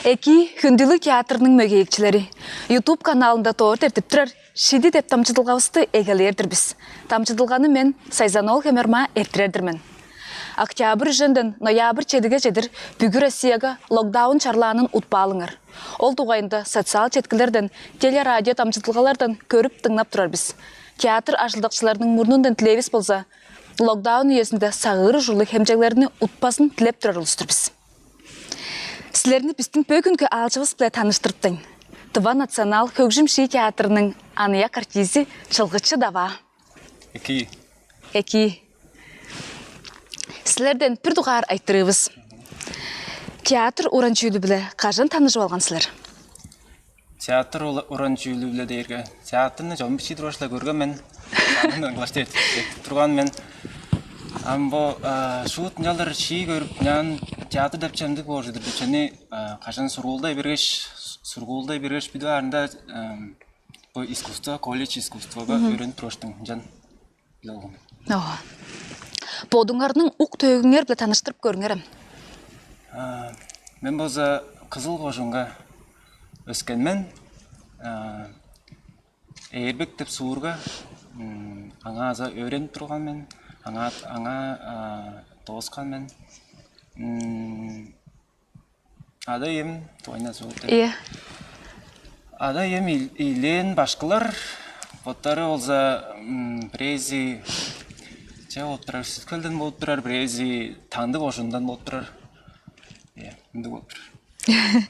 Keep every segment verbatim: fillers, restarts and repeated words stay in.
Эки, хүндүлүг театрның мөгейикчилери, YouTube каналында доор эртип турар «Шиди» деп дамчыдылгавысты эгелээр-дир бис. Дамчыдылганы мен, Сайзан-оол Хемермаа, эрттирер-дир мен. Октябрь үженден ноябрь чедиге чедир бүгү Россияга локдаун чарлаанын утпаалыңар. Ол дугайында социал четкилерден, телерадио дамчыдылгалардан көрүп-дыңнап турар бис. Театр ажылдакчыларының мурнундан дилээвис болза, локдаун үезинде сагыыр ужурлуг хемчеглерни утпазын дилеп турар улус-тур бис. Силерни бистиң бөгүнгү аалчывыс-биле таныштырыптайн. Тыва национал хөгжүм-шии театрының аныяк артизи Чылгычы Даваа. Эки. Эки. Силерден бир дугаар айтырыывыс. Театр уран чүүлү-биле кажан таныжып алган силер? Театр ула- уран чүүлү-биле дээрге, театрны чогум бичии тургаш-ла көрген мен. Аны ыңгылашты эртип турган мен. Ам бо шуут ынчалдыр шии көрүп, няан театр деп чемдиг боор чыдыр бичени кажан сургуулдай бергеш, сургуулдай бергеш бүдү аарында бо искусство, колледж искусствога Мгм. Өөренип тургаштың ынчан билип алган. Ооба. Бодуңарның ук-төөгүңер-биле таныштырып көрүңерем. А, Мен болза Кызыл кожуунга өскен мен. А, Ээрбек деп суурга, м, аңаа аза өөренип турган мен. Аңаа аңаа а, дооскан мен. М, Ада-ием дугайында сөөлүктер. Iya. Ада-ием ил- илээн башкылар, боттары болза м, бирээзи че болуп турар, Сүт-Хөлден болуп турар, бирээзи Таңды кожуундан болуп турар. Иә, ындыг болуп турар.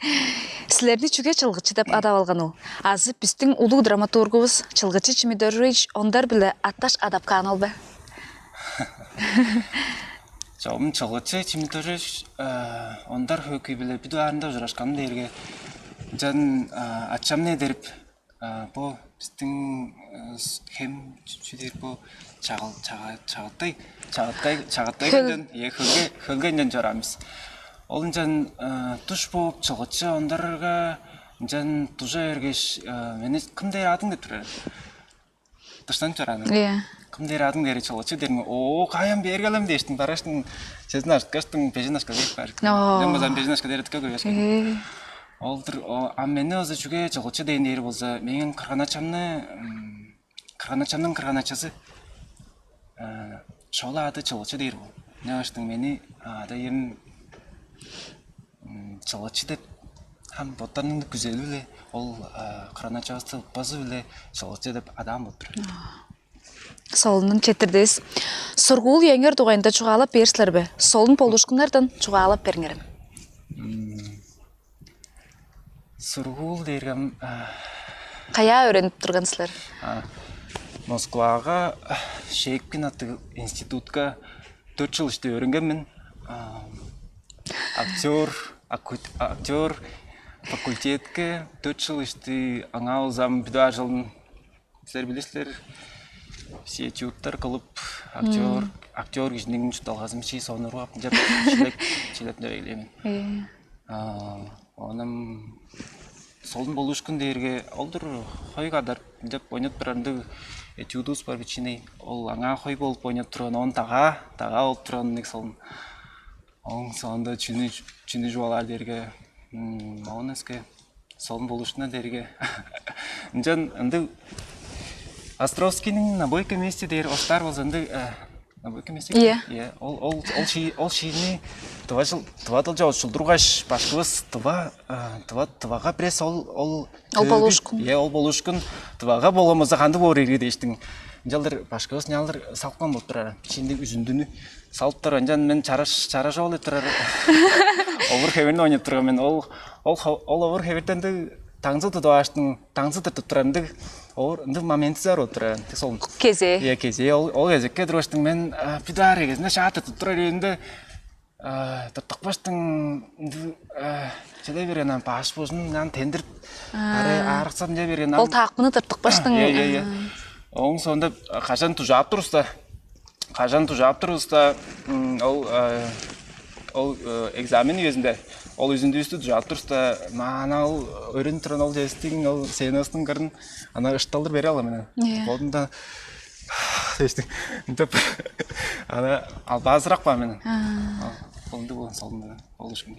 Силерни чүге Чылгычы деп адап алган ол? Азы бистиң улуг драматургувус Чылгычы Чимидорович Ондар-биле атташ адап каан ол бе? Чогум Чылгычы Чимидорович Ондар хөөкүй-биле бүдү аарында ужурашканым дээрге, ынчан ачамны эдерип, бо бистиң хем чү дээр бо чагыл чагаттай чагаттай чагаттай Хөл. Кенден е хөлге хөлге ынчан чораамыз. Ол ынчан туш бооп Чылгычы Ондарга ынчан дужа бергеш, мени кым дээр адың деп турар. Дыштан чорааны. Иә. Кым дээр адың дээри Чылгычы дерим. Оо, каян бээр калам дээштиң бараштың сезин ашткаштың бежин ашка кээп бар. Оо. Мен базам бежин ашка дээр тыка көбөс. Э. Олдур а мени оза чүге Чылгычы дээн дээр болза, менин кырганачамны кырганачамның кырганачазы шола ады Чылгычы дээр бол. Не баштың мени ада эм Чылгычы деп һәм боттарның күзели-биле ол кырган-ачавысты ытпазы-биле Чылгычы деп адаан болуп турар. Солунун четирдивис. Сургуул үеңер дугайында чугаалап бээр силер бе? Солун болуушкуннардан чугаалап бериңерем. Сургуул дээргем Каяа өөренип турган силер? Москвага Шейкин аттыг институтка төрт жыл ишти өөренгенмин. Актер, актер факультетке төрт жыл ишти аңаа узам бүдө ажылын силер билесилер. Все этюдтар кылып, актер актер кижиниң чуртталгазын чи сонуруп, деп чилеп чилеп деп эглеймин. Э. Оным солун болуушкун дээрге олдур хой кадар деп ойнап турар ындыг этюдубус бар бичиний. Ол аңаа хой болуп ойнап турган, он тага тага болуп турган ындыг солун. Оң соонда чүнү чүнү чугаалаар дээрге, оон эске солун болуушкуннар дээрге. Ынчан ындыг Островскийниң «Набойка мести» дээр остаар болза ындыг. Набойка мести? Иә. Иә. Ол ол ол ши ол шиини тыва жыл тыва дылча очулдургаш, башкыбыз тыва тыва тывага пресс ол ол Ол болуушкун. Иә, ол болуушкун. Тывага болгон болза кандыг боор ирги дээштиң. Ынчалдыр башкыбыз ынчалдыр салып каан болуп турар. Бичиинде үзүндүнү салыптар, ынчан мен чараш чараш ол деп турар. Овур хеверни ойнап турган мен. Ол ол ол овур хеверден таңзы тудуп ааштың, таңзы тыртып турар ындыг овур ындыг моменти бар болуп турар. Тек сол Кезээ. Иә, кезээ. Ол ол кезекке тургаштың мен бүдө аар эгезинде шаат тыртып турар үйүндө тыртыкпаштың ындыг чеде берген ан баш божун ан тендирип аре аарыксап ынча берген. Ол таакпыны тыртыкпаштың. Иә, иә, иә. Оң соонда кажан тужаап турувуста, кажан тужаап турувуста, ол ол экзамен үезинде ол үзүндүүстү тужаап турувуста, маана ол өрүн туран ол жестиң ол сценасының кырын ана ышталдыр бере алам мен. Иә. Болдумда дээштиң деп ана албаазырак ба мен. Ындыг болган салдым да, ол ушкун.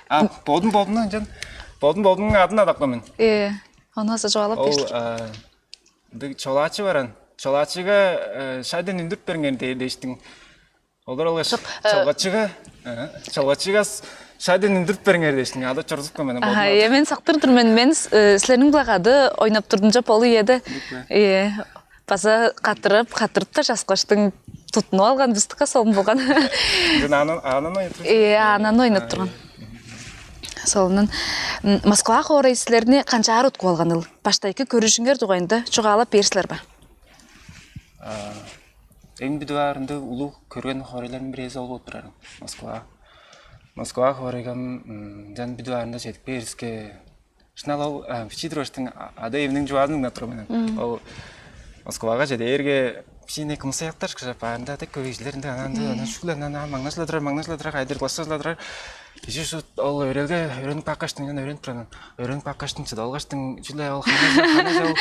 А бодун бодунуң ынчан бодун бодунуң адын адап калмын. Э, ону аса чугаалап Ол бер. А, ындыг чолаачы баран. Чолаачыга э, шайдан үндүрүп бериңер дээр дээштиң. Олар алгаш Жок, э, чолгачыга э, чолгачыга с- шайдан үндүрүп бериңер дээштиң. Ада чорузуп калман. Аха, Бодун е мен сактыр тур мен мен с- э, силерниң булагады ойноп турдум жоп ол үеде. Э, база катырып катырып да жаскаштың тутунуп алган быстыкка солун болган. Ынчан анан анан айтыр. Э, анан ойноп турган. Солунун М, Москва хоорай силерни канчаар уткуп алганыл? Баштайкы көрүшүңер дугайында чугаалап бээр силер ба? Эң бүдү баарында улуу көрген хоорайларның бирээзи ол болуп турар. Москва. Москва хоорайгам ынчан бүдү баарында чедип кээривиске шынал ол бичии тургаштың ада эмниң чугаазын дыңнап турган мен. Ол Москвага чедээрге бичиине кымсыяктар кыжап баарында ада көбейжилеринде ананды анан шүгле анан маңнажыла турар маңнажыла турар кайдыр класстажыла турар. Кижи шут ол өрелге өрөнүп баккаштың жана өрөнүп турган. Өрөнүп баккаштың чыдып алгаштың чүле ол ханажа ол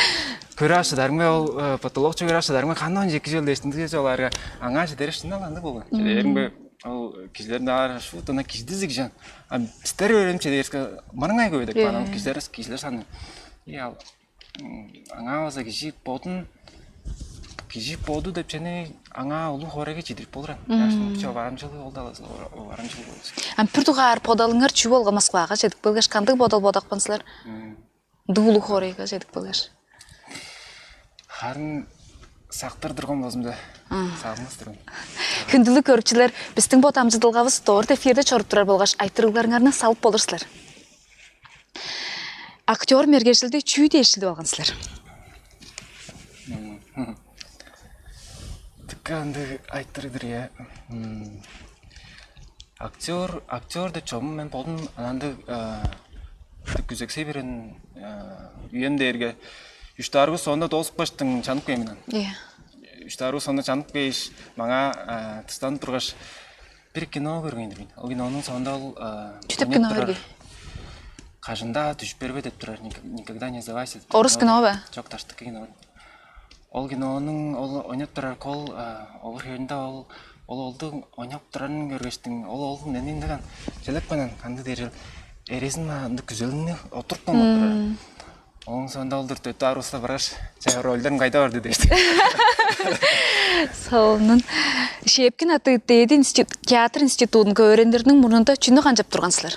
көрө ашыдарыңмы ол потолокчу көрө ашыдарыңмы хандан жеки жыл дештиндиги жоларга аңаа чедериш шынал андыг болган. Чедеримге ол кижилерин аар шут ана киждизиг жан. А бистер өрөнүп чедериске мырыңай көбөдек Э. Анан кижилер кижилер саны. И ал аңаа база кижи бодун кижи боду деп чени аңаа улуу хореге чедирип болур. Яшын биче барамчылыгы ол да барамчылыгы болур. Ам пүр дугаар подалыңар чүү болган Москвага жетип келгеш кандыг бодал бодакпансызлар? Дуулу хорейга жетип келгеш. Харын сактыр турган болзумда сагмас турган. Хүндүлүг көрүкчүлер, биздин бо дамчыдылгабыз дорт эфирде чоруп турар болгаш айтырыгларыңарны салып болур силер. Актер мергежилди чүү дээшилдип алган силер? Тыка андыг айтырыгдыр я. Актер, актер деп чогум мен бодум андыг күзексей берен үем дээрге үч даргы соонда доозуп каштың чанып кээм мен. Иә. Үч даргы соонда чанып кээш маңаа тыстанып тургаш бир кино көргөн мен. Ол кинонун соонда ол Чүтеп ойнап кино турар. Көргөн? Кажында түшүп бербе деп турар. Никогда не сдавайся. Орус кино бе? Жок, таштык кино. Ол кинонуң ол ойноп турар кол овур херинде ол ол олду ойноп турарын көргөштүң ол олдун эмнендеген желек менен канды дээрил эрезин ынды күзелине отуруп болмоп турар. Оң соонда олдур төттө арууста бараш жай ролдерин кайда барды дешти. Солунун Шепкин аты дээди институт театр институтун көөрендерниң мурнунда чүнү канчап тургансызлар?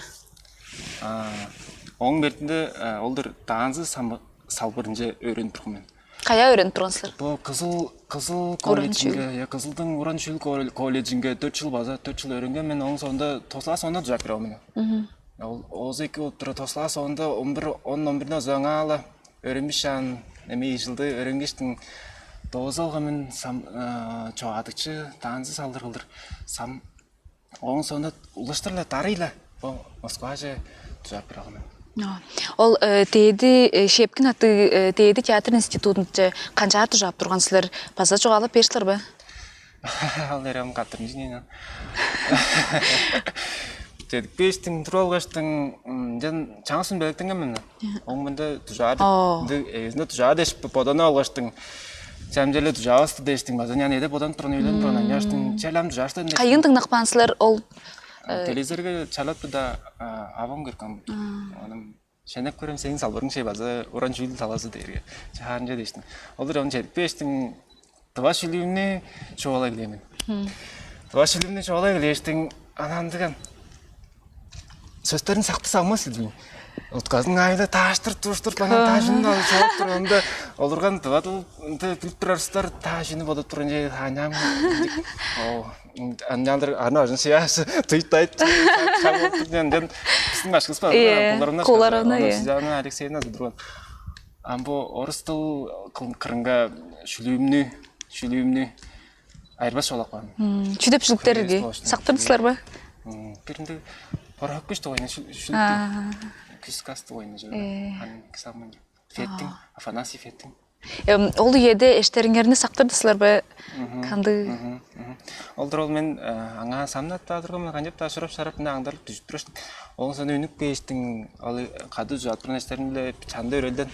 Оң бертинде олдур даанзы салбырынче өөрүнүп турган мен. Каяа өөрүнүп тургансыздар? Бо кызыл кызыл Уран колледжинге, я кызылдың уран шүл колледжинге төрт жыл база төрт жыл өөрүнгөн мен оң соонда тосла соонда дужап бере мен. Ол оозу эки болуп тура тосла соонда он бир он он бирде озаңаала өөрүнмүш аан эми жылды өөрүнгүштүң доозу алган мен сам чогаадыкчы даанзы салдыр кылдыр сам Ооң соонда улаштыр-ла дарый-ла бо Москваже дужаап бир алган мен. Ол дээди Шепкин аттыг дээди театр институтунче канчаар дужаап турган силер база чугаалап бээр силер бе? Ал эрем каттырым жинен. Чедип кээштиң, туруп алгаштың, ынчан чаңгыс хүн белектенген мен. Оң мында дужаар деп, Оо. Ынды эвезинде дужаар дээш бодону алгаштың. Чамчеле дужаавысты дээштиң база нян эде бодан турган өйлөн турган аняштың челам дужаашта Кайын дыңнакпаан силер ол телевизорга чалат да авам көркөм. Оным шенеп көрөм сенин салбырың шей база уран чүүлдү талазы дээрге. Чаарынча дээштиң. Олар ону чедип кээштиң тыва шүлүүмнү чугаалай билемин. Тыва шүлүүмнү чугаалай билээштиң анандыган сөстерин сакты сагмас идим. Утказын айда тааштыр туштур банан тажын алып чогуп турганда олурган дывадыл ынты билип турарыстар тажыны бодуп турган же ханям. Аннялдыр аны ажын сиясы тыйт тайт. Сам болуп турган ден биздин башкыбыз бар. Э, Куларына куларына, э. Сизана Алексеевна турган. Амбо орус тыл кырынга шүлүүмнү шүлүүмнү айырбас чолак бар. Чү деп шүлүктер Кыргыз ирги? Болуштун. Сактырдысылар ба? Биринде порохоккуш да ойна шүлүктү. Күс касты ойна жана. Э. Аны самый Феттин, Афанасий Феттин. Эм, ол үеде эштериңерни сактырдысылар ба? Кандыг? Олдор ол мен аңаа самнат таа турган мен канчап таа шурап шарап мына аңдарып дүжүп тураш. Оң сону үнүп кээштиң ал кады жаат турган эштерим биле чанда өрөлдөн.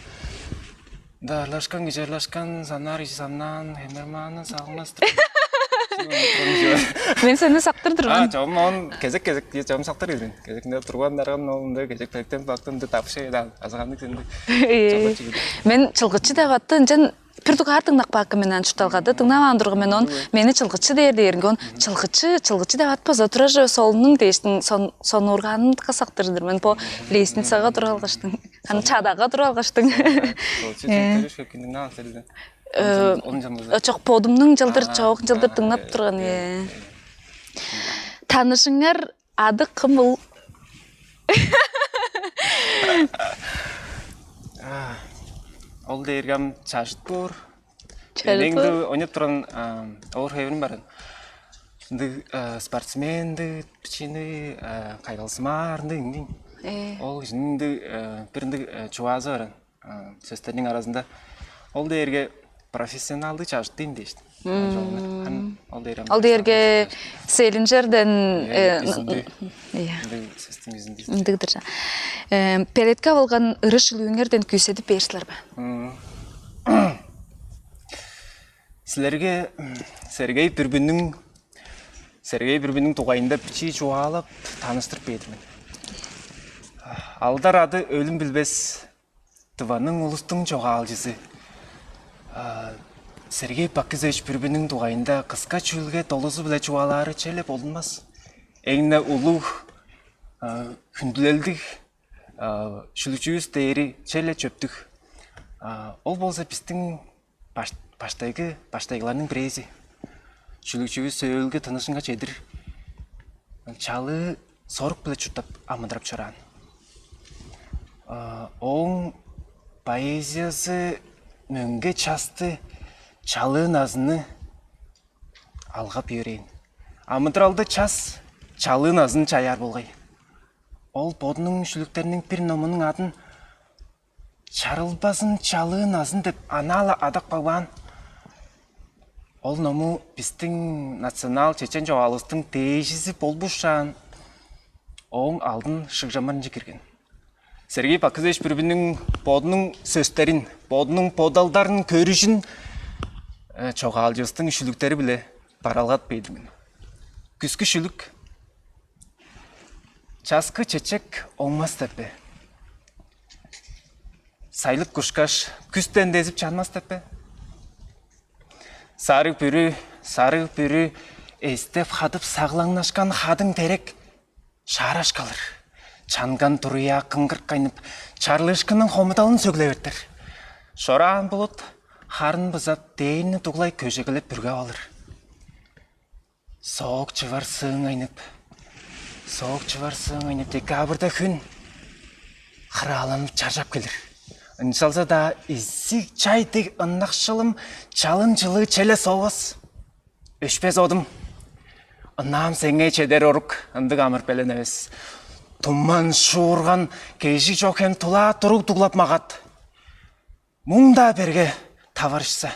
Да ырлашкан кижи ырлашкан, санаар кижи самнаан, хемермааны сагынмас. Мен сени сактыр турган. Чогум он кезек кезек чогум сактыр ирин. Кезекинде турган дарган ол ынды кезек пектен бактым ды тапшы да азаганды кенди. Э, Мен чылгычы деп атты ынчан бир дугаар дыңнап каапкан мен аны чуртталгада дыңнаваан турган мен он мени чылгычы дээр дээринге он чылгычы чылгычы деп атпаза тура же солунуң дээштиң сон сонуургаанын сактырдыр мен по лестницага тура алгаштың аны чадага тура алгаштың. Чечек Э. Көрүшке киндиң наан селден. Э, Ончан Ачак подумнуң жылдыр чоок жылдыр дыңнап турган. Э. Танышыңар ады кым ул? Ол дээрге ам чажыт боор. Чажыт Энеңди боор. Ойнап турган оор хевирим бар. Ынды спортсменди, бичини кайгалсымаар ынды иңдиң. Э. Ол кижиниң ынды бир ынды чугаазы бар. Сөстерниң аразында ол дээрге профессионалдыг чажыттыйм дээш. М. Ол дээрге Селинчерден Э, э, үзүндү. Н- н- Иә. Ынды сөстүң үзүндү. Ындыгдыр. Э, Пелетке болган ыры шүлүүңерден күүседип бээр силер ба? М. Силерге м, Сергей Бүрбүнүң Сергей Бүрбүнүң дугайында бичии чугаалап таныштырып бээр мен. Алдар ады өлүм билбес Тываның улустуң чогаалчызы Сергей Бакизович Бүрбүнүң дугайында кыска чүүлге долузу-биле чугаалаары челе болунмас. Эң-не улуг хүндүлелдиг шүлүкчүвүс дээри челе чөптүг. Ол болза бистиң баш, баштайгы баштайгыларның бирээзи. Шүлүкчүвүс сөөлгү тынышынга чедир чалыы сорук-биле чурттап амыдырап чораан. Ооң поэзиязы мөңге часты, чалыы назыны алгап йөрээн. Амыдыралды час чалыы назын чаяар болгай. Ол бодунуң шүлүктериниң бир номунуң адын «Чарылбазын чалыы назын» деп анаа-ла адап кагбаан. Ол ному бистиң национал чечен чогаалывыстың дээжизи болбушаан, ооң алдын шыгжамарынче кирген. Сергей Бакызович Бүрбүнүң бодунуң сөстерин, бодунуң бодалдарын, көрүжүн чогаалчывыстың шүлүктери-биле баралгат бээдиңин. Күскү шүлүк. Часкы чечек оңмас деп бе? Сайлып кушкаш, күстен дезип чанмас деп бе? Сарыг бүрү, сарыг бүрү эстеп хадып саглаңнашкан хадың терек шаараш калыр. Чанган туруя кыңгырт кайнып, чарлыышкынның хомудалын сөглевертер. Шораан булут харын бызап, дээрни дуглай көжегелеп бүргеп алыр. Соок чывар сыыңайнып, соок чывар сыыңайнып, декабрьда хүн хырааланып чаржап келир. Ынчалза-даа изиг чай дег ынакшылым чалын чылыы челе соовас. Өшпес одум. Ынаам сеңээ чедер орук ындыг амыр белен эвес. Туман шуурган кежи чок хем тулаа туруг дуглап магат. Муң-даа берге таварышса,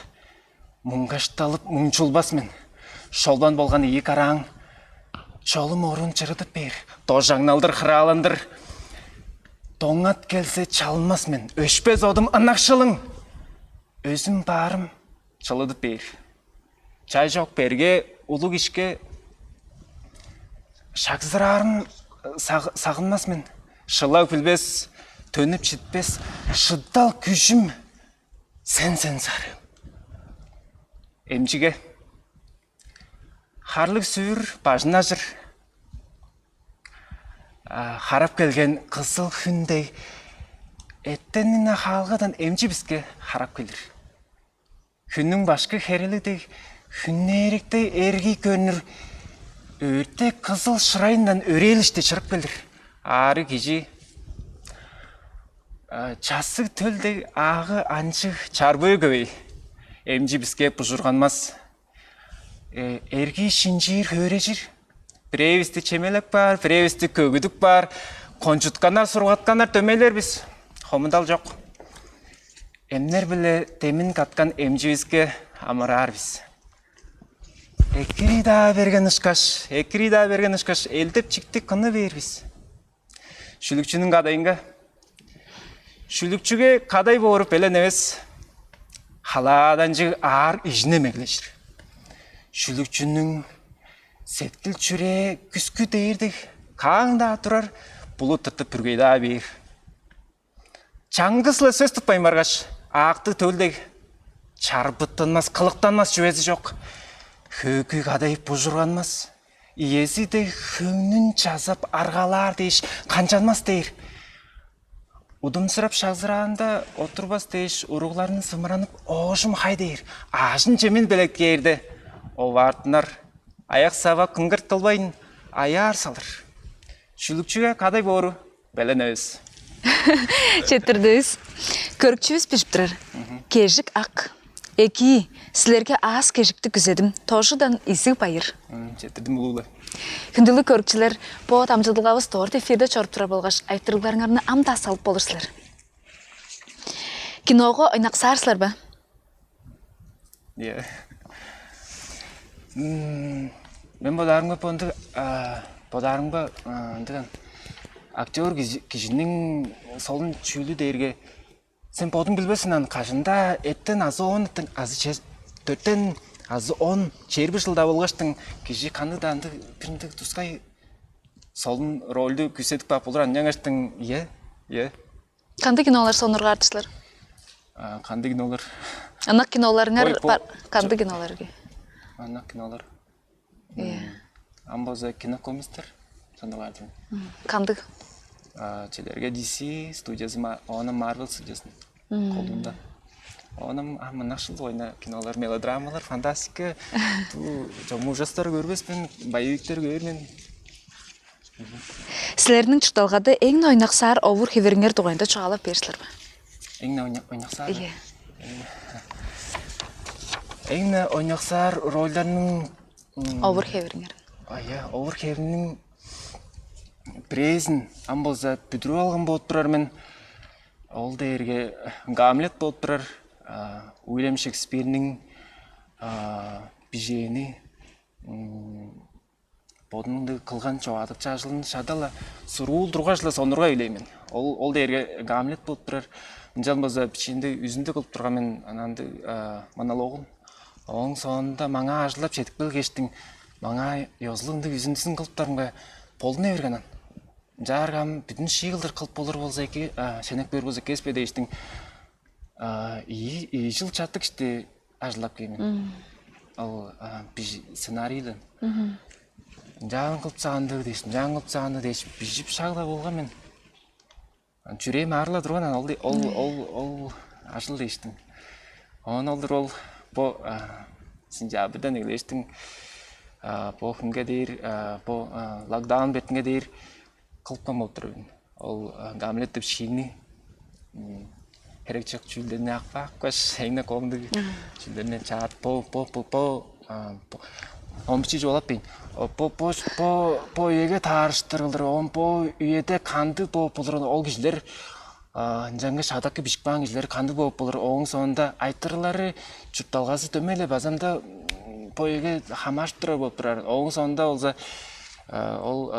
муңгашталып муңчулбас мен. Шолбан болган ийи карааң чолум оруун чырыдып бээр, дожаңналдыр хырааландыр. Доңат келзе чалынмас мен, өшпес одум ынакшылың. Өзүм баарым чылыдып бээр. Чай чок берге улуг ишке шагзыраарым сагынмас мен. Шылаг билбес, төнүп читпес шыдал күжүм сен сен сарыым. Эмчиге харлыг сүүр бажын ажыр. Харап келген кызыл хүн дег эттенниң хаалгадан эмчи биске харап келир. Хүннүң башкы херели дег хүннээрикте эргий көрнүр өөрте кызыл шырайындан өрээлишти чырып келир. Аары кижи часыг төл дег аагы анчыг чарбыы көбей. Эмчи биске бужурганмас. Эргий шинчиир хөөрежир. Бирээвисти чемелеп каар, бирээвисти көгүдүп каар, кончутканнар, сургатканнар дөмейлер бис. Хомудал чок. Эмнер-биле демин каткан эмчивиске амыраар бис. Экири-даа берген ышкаш, экири-даа берген ышкаш, элдеп чикти кыны бээр бис. Шүлүкчүнүң кадайынга. Шүлүкчүге кадай боору белен эвес, халааданчыг аар ижине меглежир. Шүлүкчүнүң сеткил-чүрээ күскү дээрдиг, каң-даа турар, булут тыртып бүргей-даа бээр. Чаңгыс-ла сөс тыппайн баргаш, аактыг төл дег, чарбыттанмас, кылыктанмас чүвези чок. Хөөгү кадай бужурганмас, иези дег хөңнүн чазап аргалаар дээш канчанмас дээр. Удумсурап шагзыраанда, отурбас дээш уругларын сымыранып, оожум хай дээр. Аажын-чемин белеткээрде, оваартынар, аяк-сава кыңгырт кылбайн, аяар салыр. Шүлүкчүге кадай боору белен эвес. Четирдивис. Көрүкчүвүс бижип турар. Кежик ак. Эки, силерге аас кежикти күзедим. Тожудан изиг байыр. Четирдим улуулай. Хүндүлүг көрүкчүлер, бо дамчыдылгавыс дорт эфирде чоруп турар болгаш, айтырыгларыңарны ам-даа салып болур силер. Киного ойнаксаар силер бе? Иә. Мен бодаарымга бо ындыг, бодаарымга ындыган актер кижиниң солун чүүлү дээрге, сен бодуң билбес сен, ан кажында эттен азы он азы дөрттен азы он чээрби жылда болгаштың, кижи кандыг-даа ындыг бир ындыг тускай солун рольду күүседип каап болур, ынчангаштың. Иә, иә. Кандыг кинолар сонургаардышлар? Кандыг кинолар? Ынак киноларыңар бар? Кандыг кинолар? Ынак кинолар. Ам болза кинокомистер сонургаардым. Кандыг? Челерге D C студиясы, оона Marvel студиясын колунда. Оном ам ынакшыл ойна кинолар, мелодрамалар, фантастика. Бу чому ужастар көрбеспин, боевиктер көрмен. Силерниң чуртталгада эң ойнаксаар овур хевериңер дугайында чугаалап бээр силер бе? Эң ойнаксаар. Иә. Эң ойнаксаар рольдарның овур хевериңер. Ая, овур хевериниң бирээзин ам болза бүдүрүп алган болуп турар мен. Ол дээрге Гамлет болуп турар. Уильям Шекспирниң бижээни, бодунуң кылган чогаадыкчы ажылын шада-ла суруул тургаш-ла сонургай билейн мен. Ол ол дээрге Гамлет болуп турар. Ынчан болза бичиинде үзүндү кылып турган мен ананды монологун. Ооң соонунда маңаа ажылдап чедип келгештиң, маңаа ёзулуг ындыг үзүндүзүн кылыптарымга, болдуна берген ан. Ынчаарга ам бүдүн шии кылдыр кылып болур болза эки, шенеп көөр болза экес бе дээштиң. Ийи ийи чыл чаттык ишти ажылдап кээм мен. Ол бижи сценарийлен. Ынчаан кылып саандыг дээш, ынчаан кылып саанды дээш бижип шагда болган мен. Чүрээм аарыла турган ол ол ол ол ажыл дээштиң. Оон олдур ол бо сентябрьдан эгелээштиң бо хүнге дээр, бо локдаун бетинге дээр кылыпкан болуп тур мен. Ол Гамлет деп шиини херекчек чүүлдерни акпаакпаш, эйне коомдуг чүүлдерни чаат бо бо бо бо омчи чугулап бейн. Бо бо бо бо эге таарыштыр кылдыр, он бо үеде канды бооп болур, ол кижилер ынчангы шадакы бишип каан кижилер кандыг бооп болур, ооң соонда айтырлары чуртталгазы дөмей эле базамда бо эге хамаашып турар болуп турар. Ооң соонда болза ол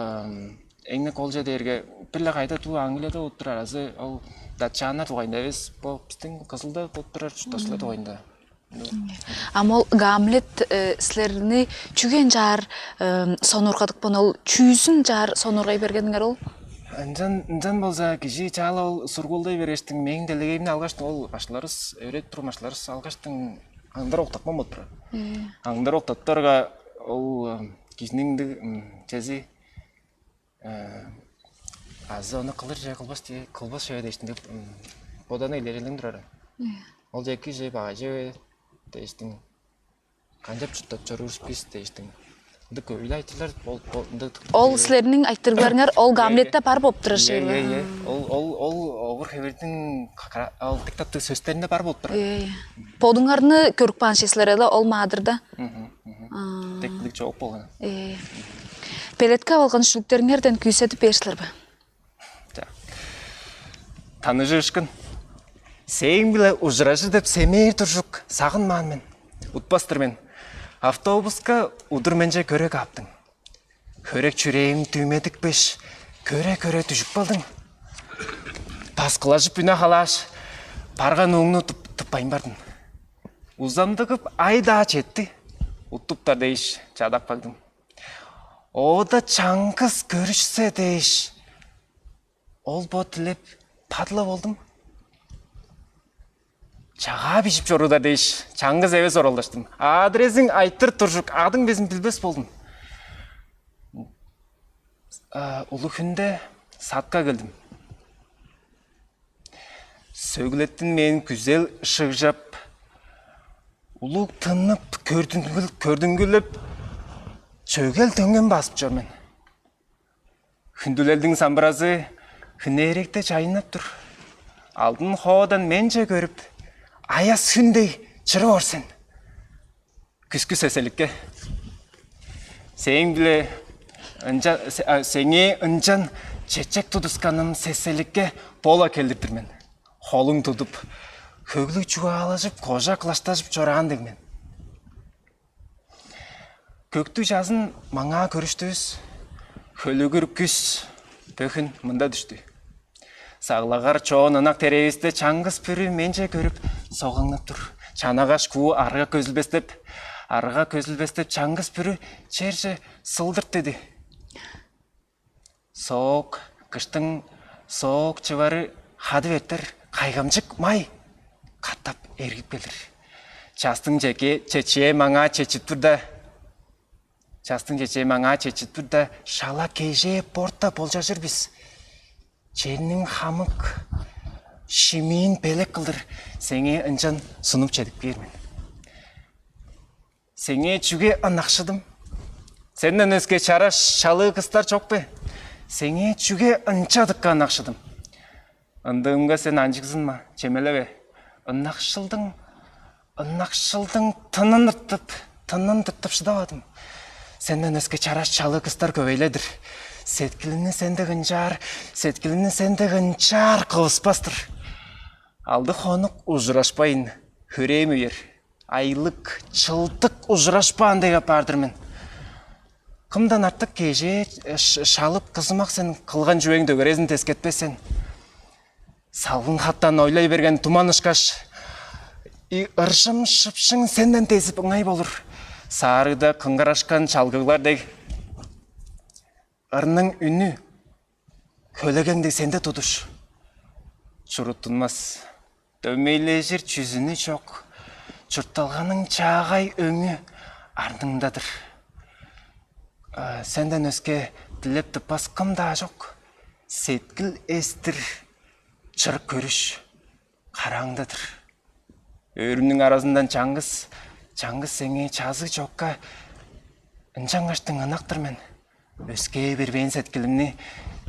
эңне колча дээрге бир-ле кайда туу Англияда болуп турар азы ол датчаннар дугайында эвес, бо биздин кызылда болуп турар чуртташлар дугайында. Ам ол Гамлет силерни чүген чаар сонургадыкпын, ол чүүзүн чаар сонургай бергениңер ол? Ынчан ынчан болза кижи чаала ол сургуулдай берештиң мээң делегейимни алгаштың, ол башларыс өөредип турган башларыс алгаштың аңдар октапкан болуп турар. Аңдар октаптарга ол кижиниң ындыг чези азы ону кылыр же кылбас дие кылбас же дээштиң деп боданы илерелдиң турар. Ол же эки же багай же дээштиң, канчап чурттап чоруурус бис дээштиң. Ындык көбүлү айтырлар ол ындык. Ол силерниң айтырыгларыңар ол Гамлетте бар болуп турар шейле. Ол ол ол овур хевердиң ол диктаттыг сөстеринде бар болуп турар. Бодуңарны көрүп каан ши силер эле ол маадырда. Деклик жооп болган. Белетке алган шүлүктериңерден күүседип бээр силер бе? Таныжыышкын. Сээң-биле ужуражыр деп семээр туржук сагынмаан мен. Утпас-тыр мен. Автобуска удур менче көре кааптың. Хөрек чүрээм дүүмедикпеш, көре-көре дүжүп калдың. Паскылажып үне халааш, барган ууңну тыппайн бардым. Узамдыгып ай-даа четти. уттуптар дээш чадап кагдым. Оода чаңгыс көрүшсе дээш, ол бо дилеп, падыла болдум. Чагаа бижип чоруудар дээш, чаңгыс эвес оралдаштым. Адрезиң айтыр туржук, адың безин билбес болдум. Улуг хүнде садка келдим. Сөглеттин мен күзел шыгжап, улуг тыннып, көрдүнгүл көрдүнгүлеп, чөгел дөңген басып чор мен. Хүндүлелдиң самбыразы хүнээректе чайыннап тур. Алдын хоодан менче көрүп, аяс хүндей чырып ор сен. Күскү сеселикке, сээң-биле ынча сеңээ ынчан чечек тудусканым сеселикке бола келдиптир мен. Холуң тудуп, хөглүг чугаалажып, кожа кылаштажып чораан дег мен. Көктүг чазын маңаа көрүштүвүс, хөлүгүр күс бөхүн мында дүштү. Саглагар чоон ынак терээвисте чаңгыс бүрү менче көрүп, согаңнап тур. Чанагаш куу арга көзүлбестеп, арга көзүлбестеп, чаңгыс бүрү черже сылдырт деди. Соок, кыштың соок чывары хадып эртер, кайгамчык май катап эргип келир. Частың чеке чечээ маңаа чечип тур да, частың чечээ маңаа чечип тур да, шала кежээ порта болчажыр бис. Черниң хамык шимиин белек кылдыр сеңээ ынчан сунуп чедип кээр мен. Сеңээ чүге ынакшыдым? Сенден өске чараш чалыы кыстар чок бе? Сеңээ чүге ынчадыкка ынакшыдым? Ындыымга сен анчыгзынма, чемелеве. Ынакшылдың, ынакшылдың тынын ыртып, тынын тыртып шыдавадым. Сенден өске чараш чалыы кыстар көвейледир. Сеткилимни сен дег ынчаар, сеткилимни сен дег ынчаар кывыспас-тыр. Алды хонук ужурашпайн, хөрээм үер. Айлык, чылдык ужурашпаан дег апаар-дыр мен. Кымдан артык кежээ шалып, кызымак сен кылган чүвең дөгерезин тескетпес сен. Салгын хаттан ойлай берген туман ышкаш, ыржым шыпшың сенден дезип ыңай болур. Саарыгда кыңгырашкан чалгыглар дег, ырның үнү хөлегең дег сенде тудуш. Чуруттунмас, дөмейлежир чүзүнү чок, чуртталганың чаагай өңү арныңда-дыр. Сенден өске дилеп тыппас кым-даа чок. Сеткил эстир чырык көрүш карааңда-дыр. Өөрүмнүң аразындан чаңгыс, чаңгыс сеңээ чазыг чокка ынчангаштың ынак-тыр мен. Өскээ бербээн сеткилимни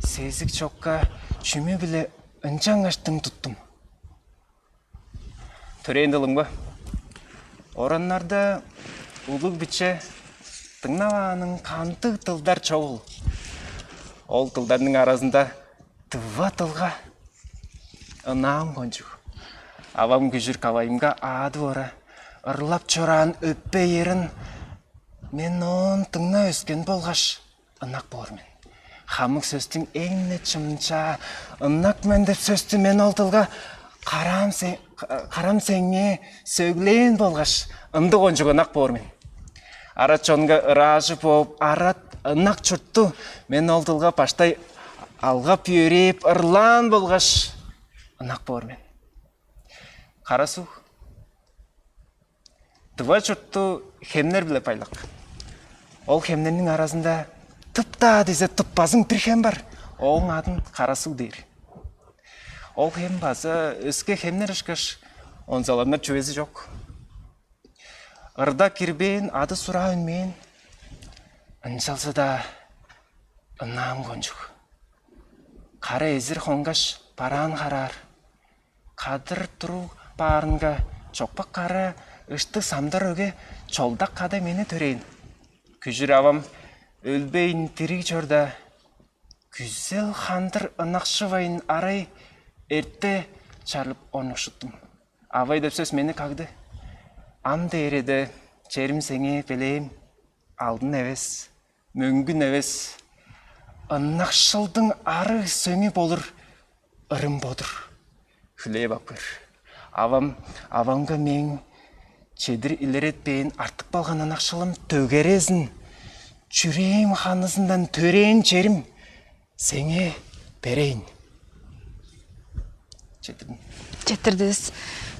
сезик чокка чүмү-биле ынчангаштың туттум. Төрээн дылымга, ораннарда улуг-биче дыңнавааның кандыг дылдар чогул? Ол дылдарның аразында тыва дылга ынаам кончуг. Авам күжүр кавайымга аадып ора, ырлап чораан өппей ырын, мен оон дыңнап өскен болгаш, ынак боор мен. Хамык сөстүң эң-не чымчаа, ынак мен деп сөстү мен ол дылга караам сеңээ сөглээн болгаш, ындыг кончуг ынак боор мен. Арат чонга ыраажы бооп, арат ынак чуртту мен ол дылга баштай алгап-йөрээп ырлаан болгаш, ынак боор мен. Кара-Суг. Тыва чуртту хемнер-биле байлак. Ол хемнерниң аразында тып-даа дизе тыппазың бир хем бар. Ооң адын Кара-Суг дээр. Ол хем база өске хемнер ышкаш онзаланыр чүвези чок. Ырда кирбээн, ады-сураа үнмээн, ынчалза-даа ынаам кончуг. Кара эзир хонгаш бараан хараар. Кадыр туруг баарынга чокпак кара ыштыг самдар өге чолдак када мени төрээн. Күжүр авам өлбейн дириг чорда, күзел хандыр ынакшывайн арай эрте чарлып орнукшуттум. Авай деп сөс мени кагды. Ам дээреде черим сеңээ белээм, алдын эвес, мөңгүн эвес, ынакшылдың арыг сөңү болур ырым бодур. Хүлээп ап көр. Авам, авамга мээң чедир илеретпээн артып калган ынакшылым дөгерезин, чүрээм ханызындан төрээн черим сеңээ берейн. Четирдим. Четирдивис.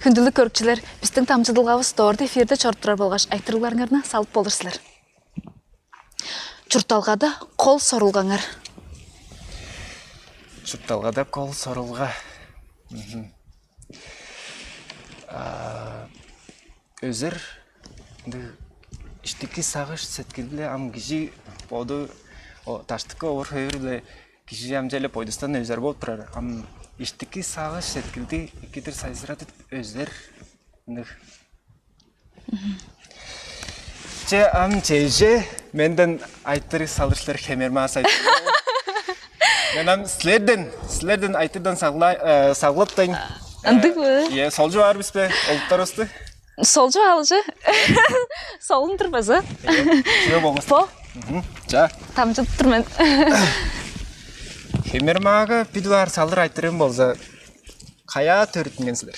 Хүндүлүг көрүкчүлер, бистиң дамчыдылгавыс дорт эфирде чоруп турар болгаш айтырыгларыңарны салып болур силер. Чуртталгада кол сорулгаңар. Чуртталгада кол сорулга. Мгм. А, өзер, ындыг иштики сагыш сеткил-биле ам кижи боду, о, даштыкы овур-хевир-биле кижи ам черле бойдустан өзер болуп турар. Ам иштики сагыш сеткилди экидир сайзырадып өзер. Ындыг. Че, ам чеже менден айтырыг салырлар хемермаас айтыр. Мен ам силерден, силерден айтырдан сагла-, э, саглаптайн. Ындыг бе? Е, солчу бар бис бе? Олуттарывысты? Солчу алчы. Солун турбазы. Чүве болмас. По? Мгм. За. Тамчыдып тур мен. Хемермаага бир дугаар салыр айтырым болза, каяа төрүттүнген силер?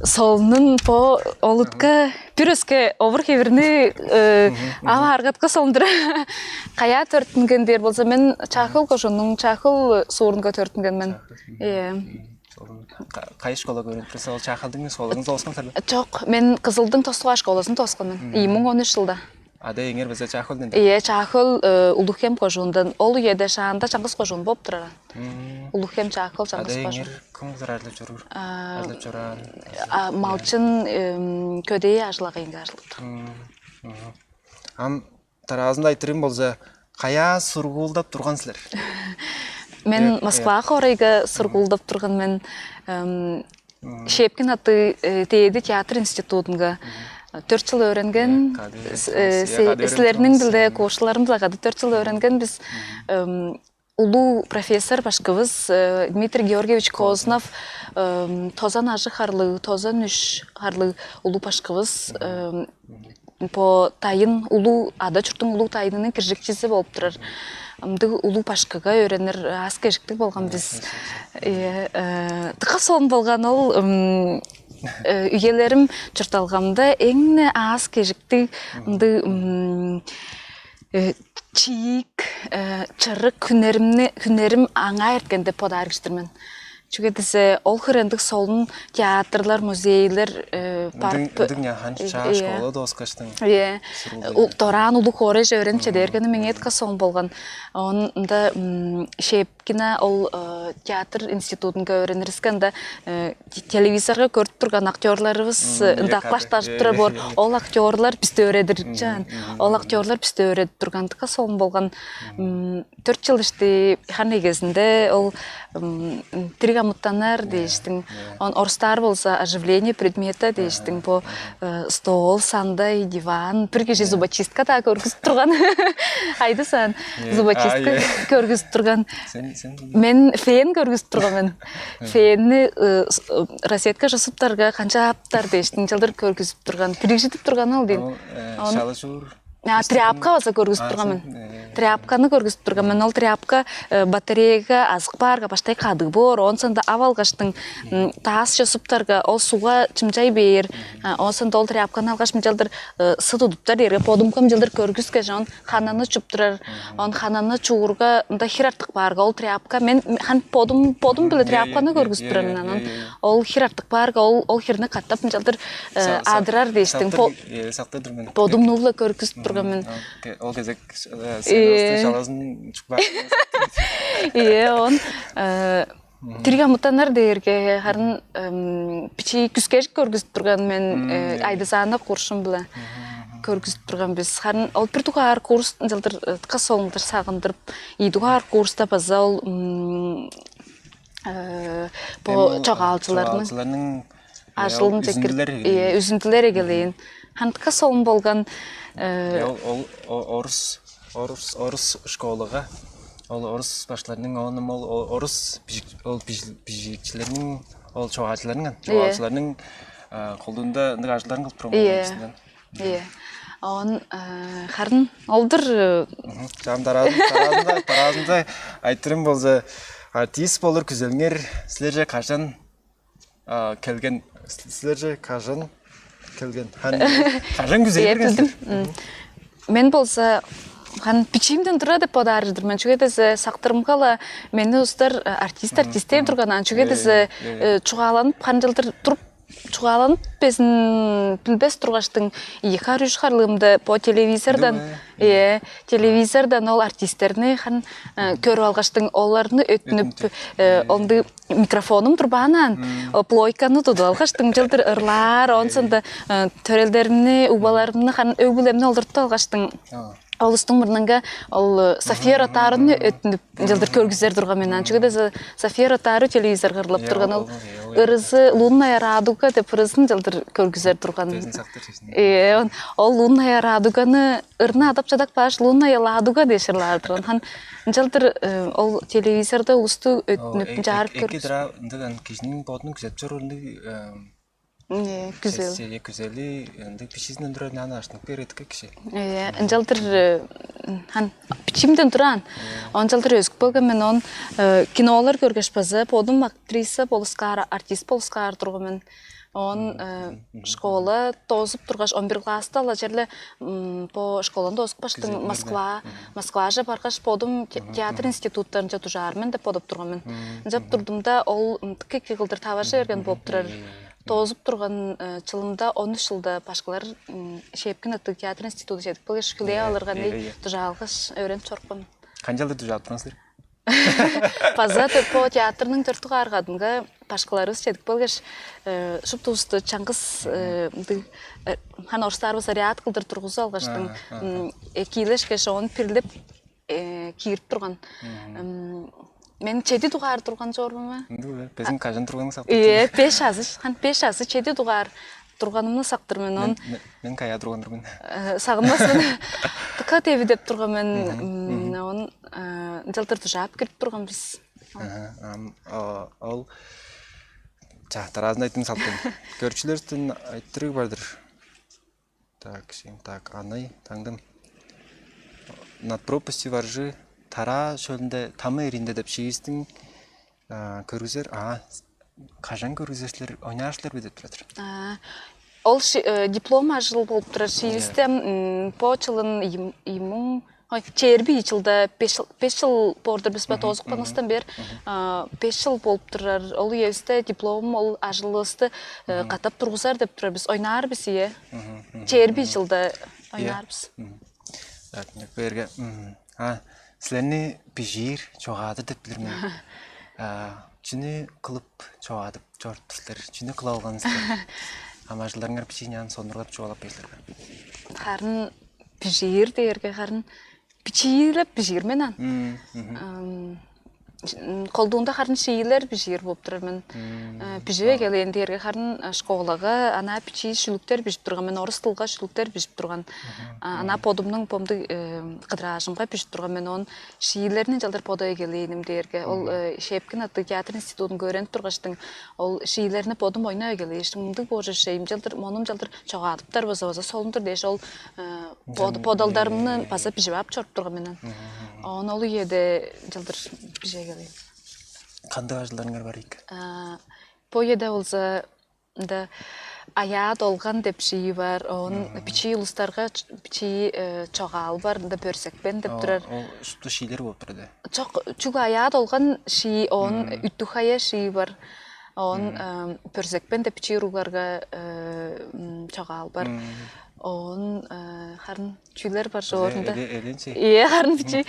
Солунун по олутка бир өске овур хевирни, э, ава аргатка солундура. Каяа төрүттүнген дээр болза, мен Чахыл кожунуң Чахыл суурунга төрүттүнген мен. Е. Кайы школа көрүнүп турса, ол Чахылдың школагын соскан силер? Жок, мен Кызылдың Тостуга школасын тоскан мен. Ийи муң он үч жылда. Ада эңер база Чахылдын. Е, Чахыл, э, Улуг-Хем кожуундан. Ол үеде шаанда чаңгыс кожуун болуп турар. Улуг-Хем, Чахыл, чаңгыс кожуун. Кым кызар арлап чоруур? Арлап чораан. А, малчын, эм, көдээ ажыл-агайынга ажылдап тур. Ам тараазында айтырым болза, каяа сургуулдап турган силер? Мен Москва хоорайга сургуулдап турган мен, эм, Щепкин аттыг, э, дээди театр институтунга төрт жыл өөренген. Силерниң биле курсчуларым-биле кады төрт жыл өөренген бис. Эм, улуу профессор башкывыс, э, Дмитрий Георгиевич Кознов, эм, тозан ажыг харлыг, тозан үш харлыг улуу башкывыс, эм, по тайын улуу, ада чурттуң улуу тайынының киржикчизи болуп турар. Ындыг улуу башкыга өөренир аас-кежиктиг болган бис. Э, э, дыка солун болган ол, м, э, үелерим чуртталгамда эң-не аас-кежиктиг, ындыг, м, э, чиик, э, чырык хүннеримни, хүннерим аңаа эрткен деп бодаар кижи-дир мен. Чүге дизе, ол хире ындыг солун театрлар, музейлер, э, бар. Ындыг, ындыг няхан чаа школа дооскаштың. Е, дораан улуг хоорайже өөренип чеде бергени меңээ дыка солун болган. Оон ында, м, Щепкина ол, э, театр институтунга өөренириске ында, э, те-, телевизорга көрүп турган актерларывыс, э, ында аклаштажып турар боор. Ол актерлар бисти өөредир чаан. Ол актерлар бисти өөредип турган дыка солун болган. М, төрт жыл ишти хан эгезинде ол, м, тириг амытаннар дээштиң. Он орустаар болза оживление предмета дээштиң. Бо, э, стол, сандай, диван, бир кижи зубочистка-даа көргүзүп турган. Айдысан, зубочистка көргүзүп турган. Мен фен көргүзүп турган мен. Фенни, э, с-, э, розетка жусуптарга канча аптар дээштиң чылдыр көргүзүп турган. Тиригжидип турган ол дейн. Шалажуур. А, тряпка база көргүзүп турган мен. Тряпканы көргүзүп турган мен. Ол тряпка, э, батареяга азык баарга баштай кадыг боор. Оон соонда ап алгаштың, м, таас чосуптарга ол сугга чымчай бээр. А, оон соонда ол тряпканы алгаш мынчалдыр, э, сы тудуптар дээрге подумка мынчалдыр көргүскеш, оон хананы чуптурар. Оон хананы чуурга, мында хир артык баарга ол тряпка. Мен хан подум, подум биле тряпканы көргүзүп турар мен анан. Ол хир артык баарга ол, ол хирни катап мынчалдыр, э, адырар дээштиң. Сактыр мен. Бодум нугла көргүзүп турган мен. Ол кезек, э, сен шалазын чукпак. Ие, он, э, тириг амытаннар дээрге харын, эм, бичии күскежик көргүзүп турган мен, э, Айдызаана куршум биле көргүзүп турган бис. Харын ол бир дугаар курс жылдыр, э, кас соңдур сагындырып, ийи дугаар курста база ол, м, э, бо чогаалчыларның ажылын чекирип, ие, үзүндүлер эгелээн. Хантка солун болган, э, ол, ол орус, орус, орус школага, ол орус башларының оным ол орус бижик, ол бижикчилерниң, ол чогаалчыларның, чогаалчыларның колдуунда ындыг ажылдарын кылып турган. Ие. Он, э, харын олдур. Чам тараазында, тараазында, тараазында айтырым болза, артист болур күзелиңер силерже кажан келген, силерже кажан келген. Хан кажан күзээр Эптилдим. Мен болза хан бичиимден тура деп бодаар-дыр мен. Чүге десе сактырымга-ла мени устар артист артист деп турган. Ан чүге десе чугааланып хан жылдыр туруп чугааланып безин билбес тургаштың ийи хар үч харлыымда по телевизордан э телевизордан ол артисттерни хан көрүп алгаштың оларны өтүнүп онду микрофонум турбаанан плойканы тудуп алгаштың жылдыр ырлаар онсонда төрелдеримни убаларымны хан өг бүлемни олдуртуп алгаштың олустуң мурнунга ол София Ротарыны өтүнүп жылдыр көргүзер турган мен ан чүге десе София Ротары телевизорга ырлап турган ол ырызы Лунная радуга деп ырызын жылдыр көргүзер турган э ол Лунная радуганы ырны адап чадак бааш Лунная радуга дээш ырлаар турган хан жылдыр ол телевизорда улусту өтүнүп жаарып көргүзер ындыган кижинин бодунун күзеп чоруур ындыг Ие, күзел. Сесия күзели ынды бичизинден турар наны аштынып бередик киши. Ие, ынчалдыр хан бичимден туран. Ончалдыр өзүк болган мен он кинолар көргөш база бодум актриса болускаар, артист болускаар турган мен. Он школа тоозуп тургаш он бир класста ала черле по школаны тоозуп баштың Москва Москваже баргаш бодум театр институттарынча дужаар мен деп бодуп турган мен. Ынчап турдум да ол тык эки кылдыр таважы берген болуп турар. Тоозуп турган чылымда он үч жылда башкылар Шепкин аттыг театр институту чедип келгеш хүлээ алырга ындый дужаалгаш өөренип чорупкан. Канчалдыр дужаап турган силер? База по театрның төртү кааргадынга башкыларыбыз чедип келгеш шуптувусту чаңгыс мындай хан орустаарыбыз ряд кылдыр тургузуп алгаштың киилешкеш оон пирлеп киирип турган. Мен чеди дугаар турган чорбума. Ындыг бе? Безин кажан турганын сактып. Э, беш азы, хан беш азы чеди дугаар турганымны сактыр мен он. Мен кая турган турган. Сагынмас мен. Тыка теви деп турган мен. Он жылдыр дужаап кирип турган биз. Ол ча тараазын айттым салтым. Көрчүлөрдүн айттырыг бардыр. Так, сен так, аны таңдым. Над пропастью воржи Тара шөлүнде тамы эринде деп шиистиң көргүзер. А кажан көргүзер силер, ойнаар силер бе деп туратыр. Ол диплом ажыл болуп турар шиистем по чылын имуң Ой, черби чылда беш беш жыл бордур бис ба тоозук баныстан бер беш жыл болуп турар. Ол үебизде диплом, ол ажылыбызды катап тургузар деп турар бис. Ойнаар бис ие. Черби жылда ойнаар бис. Так, берге. А, силерни бижиир чогаадыр деп билир мен. А, чүнү кылып чогаадып чорупсуздар? Чүнү кыла алгансыздар? Амажыларыңар бичиин яан сондурлап чугаалап бээрлер. Харын бижиир дээрге харын бичиилеп бижиир мен ан. Колдуунда харын шиилер бижиир болуп турар мен. Биживе келген дээрге харын школага ана бичии шүлүктер бижип турган мен, орус тылга шүлүктер бижип турган. Ана бодумнуң помдуг кыдыраажымга бижип турган мен. Он шиилерни жалдыр бодой келээним дээрге ол Шепкин аттыг театр институтун көренип тургаштың ол шиилерни бодум ойнай келээштиң мындыг боор шейим жалдыр монум жалдыр чогаадыптар база база солундур дээш ол бодалдарымны база бижип ап чоруп турган мен. Оон ол үеде жылдыр бижегелейн. Кандыг ажылдарыңар бар ийик? Бо үеде болза ында аяа долган деп шии бар. Оон бичии улустарга бичии чогаал бар. Ында бөрсекпен деп турар. Ол шупту шиилер болуп турар да. Чок, чүглү аяа долган шии, оон үттүг хая шии бар. Оон бөрсекпен деп бичии уругларга чогаал бар. Оон харын чүүлер бар жоорунда. Эленчи. Ие, харын бичи.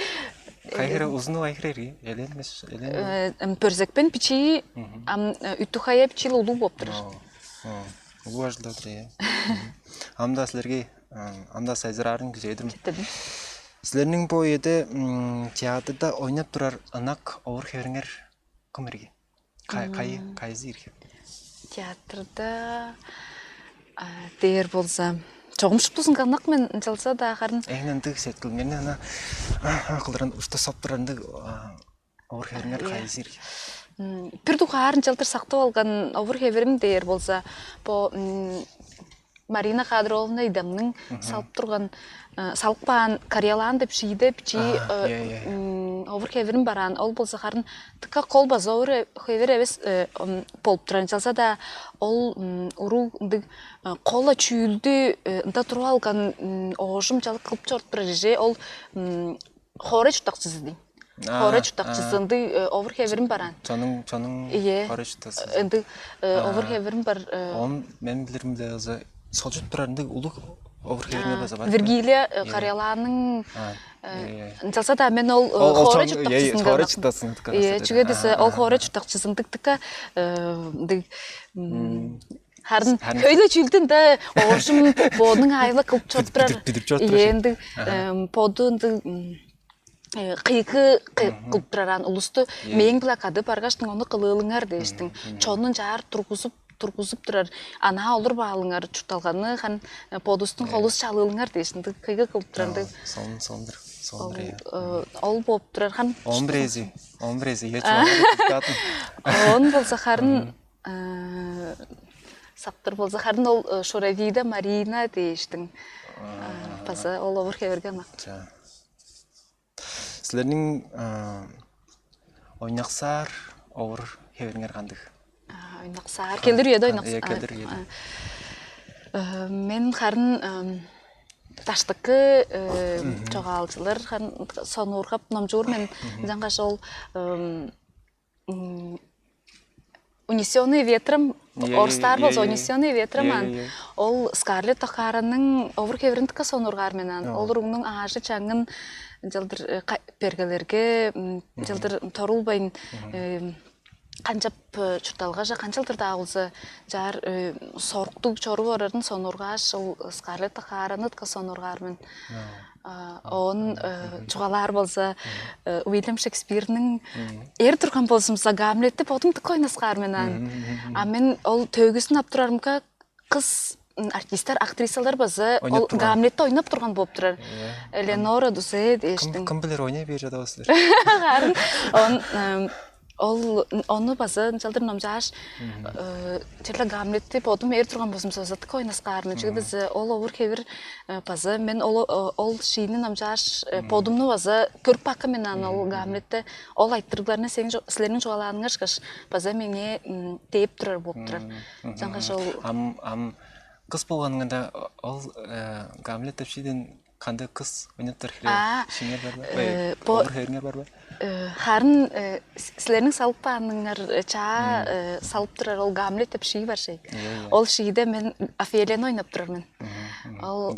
Кайхыра узуну кайхыра эрги. Элен эмес, элен. Бөрзекпен бичи ам үттү хая бичил улуу болуп турар. Улуу ажылдап тур, э. Амда силерге амда сайзыраарын күзейдим. Четтирдим. Силерниң бо эде театрда ойнап турар ынак овур хериңер кым эрги? Кайы кайызы ирхи? Театрда дээр болза чогум шуптузун каннак мен ынчалза-даа харын. Эң ындыг сеткилиңерни ана кылдыран уста соп турар ындыг овур хериңер кайызы ирхи? Бир дугаар ынчалдыр сактып алган овур хеверим дээр болза бо Марина Кадровна идамның салып турган салып каан Карьялаан деп шииде бичии овур хевирим бараан, ол болза харын тыка кол база овур хевир эвес болуп турар. Ынчалза-даа ол уруг ындыг кол-ла чүүлдү ында туруп алган оожум чалык кылып чоруп турар иже ол хоорай чурттакчызы дейм. Хоорай чурттакчызы ындыг овур хевирим бараан. Чонуң чонуң Ийе. Хоорай чурттакчызы. Ындыг овур хевирим бар. Он мен билирим де оза солчуп турар ындыг улуг овур хевирме база бар. Вергилия Карьялааның Ынчалза-даа мен ол хоорай чурттакчызын хоорай чурттакчызын Ие, чүге десе ол хоорай чурттакчызын дыктыка ындыг харын хөйлө чүлдүн да оожум бодунуң айла кылып чоруп турар. Бидип чоруп Ие, ындыг боду ындыг кыйгы кылып тураран улусту мээң биле кады баргаштың ону кылыылыңар дээштиң. Чонун чаар тургузуп тургузуп турар. Анаа олур баалыңар чуртталганы хан бодустуң холус чалыылыңар дээш ындыг кыйгы кылып турар ындыг. Сон сондур сондур Ол болуп турар хан. Он бирези, он бирези. Я чугааладым. Он болза харын сактыр болза харын ол Шуравида Марина дээштиң. База ол овур хеверге ынак. Силерниң ойнаксаар овур хевериңер кандыг? Ойнаксаар келдир үйеде ойнаксаар. Келдир үйеде. Мен харын даштыкы чогаалчылар харын сонуургап номчуур мен жаңгаш ол Унесённые ветром Орустаар болза унесённые ветром ан ол Скарлетт Охараның овур хевирин тыка сонургаар мен ан ол уругнуң аажы чаңын жылдыр бергелерге жылдыр торулбайн канчап чуртталгажа канчалдыр даа болза жаар соруктуг чоруп орарын сонургааш ол Скарлетт Охараны тыка сонургаар мен. Оон чугаалаар болза Уильям Шекспирниң эр турган болзумза Гамлетти бодум тык ойнаскаар мен ан. А мен ол төөгүзүн ап турарымга кыз артисттер, актрисалар база ол Гамлетти ойнап турган болуп турар. Элеонора Дузе дээштиң. Кым билер ойнай бээр жада басылар. Харын он ол ону база ынчалдыр номчааш черле Гамлетти бодум ээр турган болзумза база тык ойнаскаар мен. Чүге десе ол овур хевир база мен ол ол шиини номчааш бодумну база көрүп бакка мен аны ол Гамлетти ол айтырыгларны сен силерниң чугаалаанынгар ышкаш база меңээ дээп турар болуп турар. Жаңгаш ол ам ам кыз болгонуңда ол Гамлет деп шииден кандай кыз ойноптар хире шиңер бар ба? Бо Овур хериңер бар ба? Харын силерниң салып кааныңар чаа салып турар ол Гамлет деп шии бар шей. Ол шииде мен Офелияны ойноп турар мен. Ол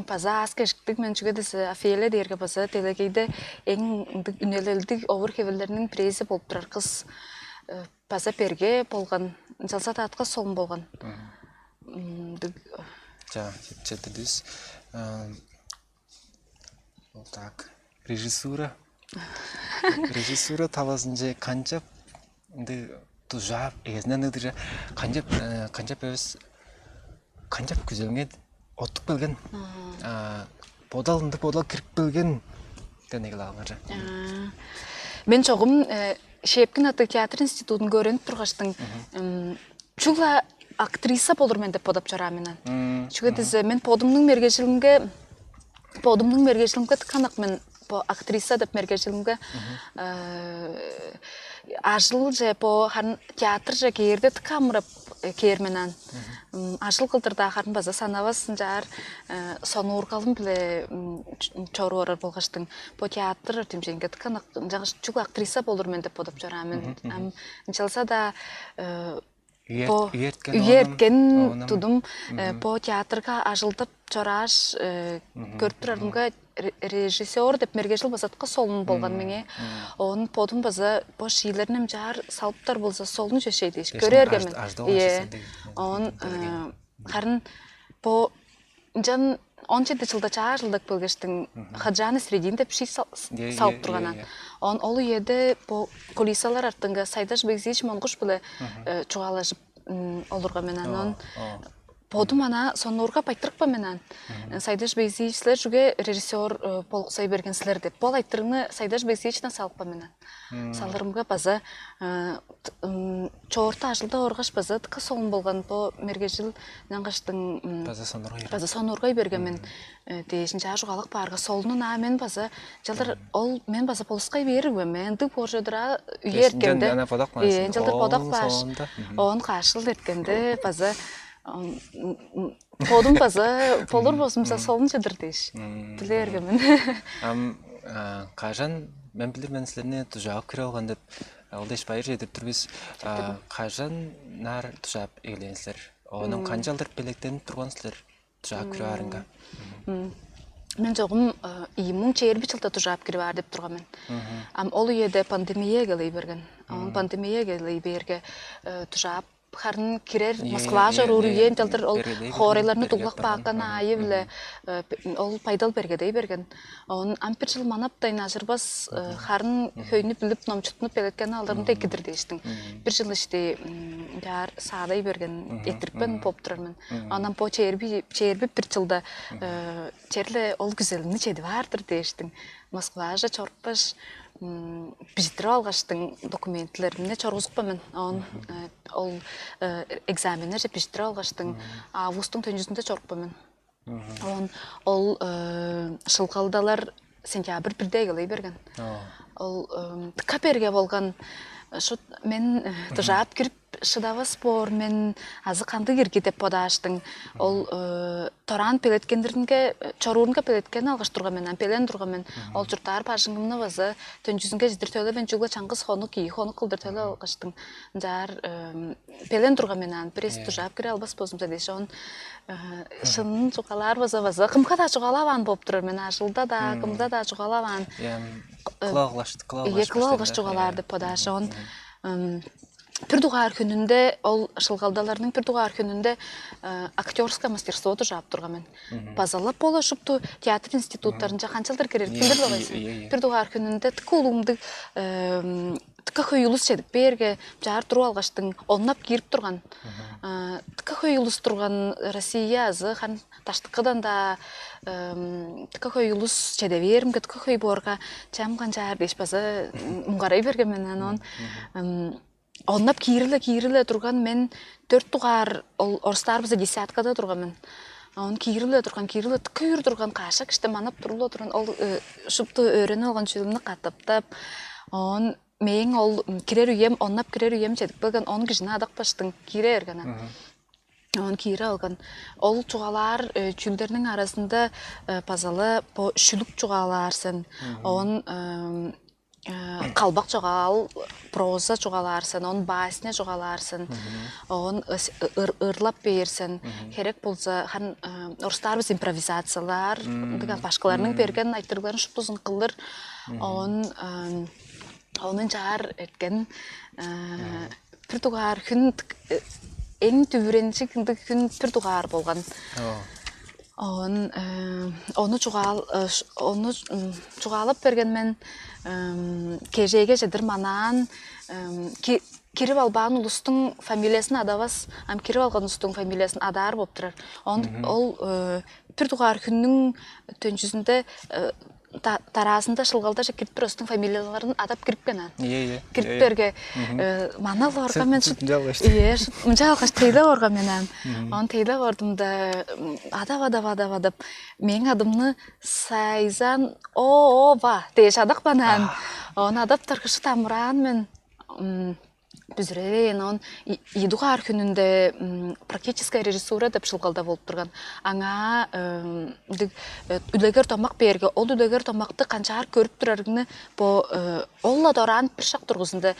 база аз кешиктиг мен чүге десе Офелия дээрге база делегейде эң ындыг үнелелдиг овур хевелдерниң бирээзи болуп турар кыз база берге болган ынчалза-даа атка солун болган. Ындыг. Жа, четчетирдивис. Ол так. Режиссура. Режиссура талазынче канчап ынды тужаап эгезинен ыдыжа канчап канчап эвес канчап күзелиңер оттуп келген. Бодал ынды бодал кирип келген. Денегил алыңар. Мен чогум Шепкин аттыг театр институтун көрүнүп тургаштың чугла актриса болур мен деп бодоп чораам мен. Чүге десе мен бодумнуң мергежилимге бодумнуң мергежилимге тыканак мен бо актриса деп мергежилимге ажыл же бо харын театр же кээрде тыкамырап кээр мен ан. Ажыл кылдырда харын база санавас ынчаар сонуургалым биле чоруур болгаштың бо театр түмченге тыканак ынчангаш чугла актриса болур мен деп бодоп чораам мен. Ам ынчалса да бо Үерткен Үерткен тудум бо театрга ажылдап чорааш көрүп турарымга режиссер деп мергежил базатка солун болган меңе. Оон бодум база бо шиилерин эмчаар салыптар болза солун чешей дээш көрээрге мен. Ие. Оон харын бо ынчан он жети жылда чаа жылдак белгештиң хаджаны средин деп ши салып турган ан. Он ол үеде бу кулисалар артынга Сайдаш Бегзиевич Монгуш биле чугаалажып олурга мен анан Бодум ана сонуургап айтырыпкан мен аан. Сайдаш Бейзиевич, силер чүге режиссер болуксай берген силер деп. Бол айтырыгны Сайдаш Бейзиевичтен салыпкан мен аан. Салырымга база чоорту ажылда оргаш база дыка солун болган бо мергежил нангаштың база сонургай берген мен дээшин чаа чугаалап баарга солунун аа мен база чалдыр ол мен база болускай бээр мен дыг божодура үе эрткенде ана бодак Э, ынчалдыр бодак бааш. Оон кашыл эрткенде база м, м, м, бодум база болур болсумза солун чыдыр дээш. Биле берген мен. Ам а, кажан мен билир мен силерни дужаап кирип алган деп ол дээш байыр чедирип тур бис. А, кажан наар дужаап эгелээн силер? Оонун канчалдыр белектенип турган силер? Дужаап кирип аарынга. Мен чогум ийи муң чээрби чылда дужаап кирип аар деп турган мен. Ам ол үеде пандемия келей берген. Ам пандемия келей берге дужаап харын кирер Москва чоруур үен чалдыр ол хоорайларны дуглап бааккан аайы биле ол пайдал бергедей берген. Он ам бир жыл манаптайн ажырбас харын хөйнү билип номчуттунуп белеткени алырында экидир дээштиң. Бир жыл ишти жаар саадай берген этириппен болуп турар мен. Анан бо чээрби чээрби бир жылда черле ол күзелимни чедип аартыр дээштиң. Москваже чорупкаш бижиттирип алгаштың документлеримни чоргузупкан мен. Он ол экзаменнерже бижиттирип алгаштың августтуң төнчүзүндө чорупкан мен. Он ол шылгалдалар сентябрь бирде эгелей берген. Ол дыка берге болган шут мен дужаап кирип шыдавас боор мен азы кандыг ирги деп бодааштың. Ол тораан пелеткендиринге чоруурунга пелеткени алгаш турган мен, пелен турган мен. Ол чурттаар бажыңымны база төнчүзүнге чедир төле мен чугла чаңгыс хонук ийи хонук кылдыр төле алгаштың. Ынчаар пелен турган мен аан бир эс дужаап кире албас болзумза дээш он шынын чугаалаар база база кымга-даа чугаалаваан болуп турар мен ажылда-даа кымда-даа чугаалаваан. Кыла алгаш кыла Ийе алгаш кыла алгаш чугаалаар деп бодаашы он бир дугаар хүнүндө ол шылгалдаларның бир дугаар хүнүндө актерское мастерство дужаап турган мен. Базалап боло шупту театр институттарынча канчалдыр кирер билдир Ийе, алгайсың. Ийе, ийе. Бир дугаар хүнүндө тыка улуумдуг тыка хөй улус чедип бээрге жаар туруп алгаштың оннап кирип турган тыка хөй улус турган Россия азы хан таштыкыдан да тыка хөй улус чеде бээримге тыка хөй боорга чам канчаар дээш база муңгарай берген мен анан оннап киириле киириле турган мен төрт дугаар ол орустаар база десяткада турган мен. Он киириле турган киириле тыка үр турган каша киште манап турула турган ол шупту өөренип алган чүүлүмнү катаптап он мээң ол кирер үем оннап кирер үем чедип келген он кижини адакпаштың киире берген. Он киире алган. Ол чугаалаар чүүлдерниң аразында базалы бо шүлүк чугаалаар сен. Он калбак чугаал проза чугаалаар сен, он басня чугаалаар сен, он ырлап бээр сен. Херек болза хан орустаар биз импровизациялар, ындыган башкаларның берген айтырыгларын шуптузун кылыр. Он онун чаар эткен бир дугаар хүн эң дүвүренчиг ындыг хүн бир дугаар болган. Он ону чугаал ону чугаалап берген мен кежээге чедир манаан кирип албаан улустуң фамилиясын адавас ам кирип алган улустуң фамилиясын адаар болуп турар. Он ол бир дугаар хүннүң төнчүзүндө тараазында шылгалдажа кирип турастың фамилияларын адап кирипкен ан. Ийе, ийе. Кирип берге мана олорга мен шут Мынча алгаш. Ийе, шут мынча алгаш тейлеп орга мен ан. Он тейлеп ордумда адап адап адап адап мээң адымны Сайзан Оова дээш адак банаан. Он адап таргышы тамыраан мен бүзүревейн он ийи дугаар хүнүндө практическая режиссура деп шылгалда болуп турган. Аңаа ындыг үлегер томак бээрге ол үлегер томакты канчаар көрүп турарыңны бо ол-ла дораан бир шак тургузунда